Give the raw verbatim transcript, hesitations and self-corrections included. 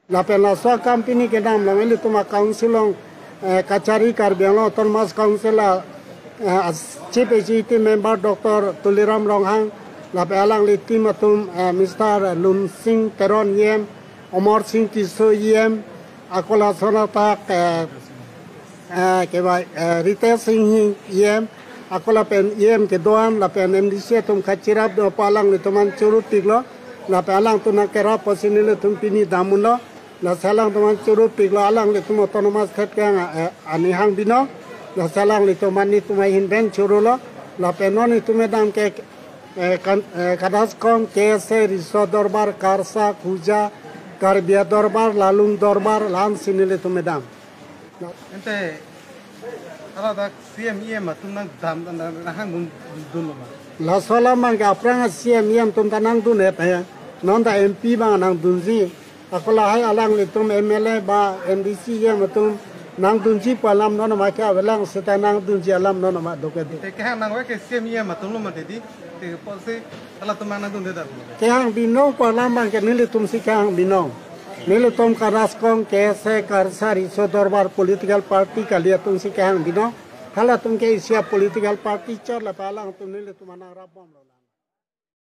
Lapen laso akam pini kedam along ilitum a-council along, eh, kachari Karbi Anglong Autonomous Council a, eh, as-, Chief Executive Member Doctor Tuliram Ronghang, lapen alangli team atum, eh, Mister Lumsing Teron E M, Amar Sing Tisso E M, ako lason athak, eh, eh, kevai, eh, Ritesh Enghi E M, ako lapen E M kedo-an, lapen M D C atum kachirap do pu alanglitum an choro piklo, lapen alangtum nangkerap pusi nelitum pini damdunlo, lasi alangtum an choro piklo, alanglitum autonomous state kehang, eh, ani hang binong, lasi alanglitum an netum ahin pen chorolo, lapen non netum kedam ke, eh, kan, eh, Kadaskong, K S A, Riso Dorbar, Karsa, Kuja, Karbi Dorbar, Lalung Dorbar, la-ansi nelitum kedam. Ante, hala dak C M E M atum nangdam, nang, nanghang dun, dunlo ma? Laso alam abang ke aphrang C M E M atum ta nangdun-et he. Non ta M P abang nangdunji. Ako lahai alanglitum M L A ba M D C E M atum nangdunji pu alam non ma ke avelang seta nangdunji alam non ma doke do. Te kehang nangvek ke C M E M atumlo mati di. Te pusi halatum nangdunde dak. Kehang binong pu alam abang ke nelitum si kehang binong. Nelitum Kadaskong, K S A, Karsa, Riso Dorbar political party kali atum si kehang binong. Halatum ke isi a-political party chot lapen alangtum nelitum an nangrap bomlo.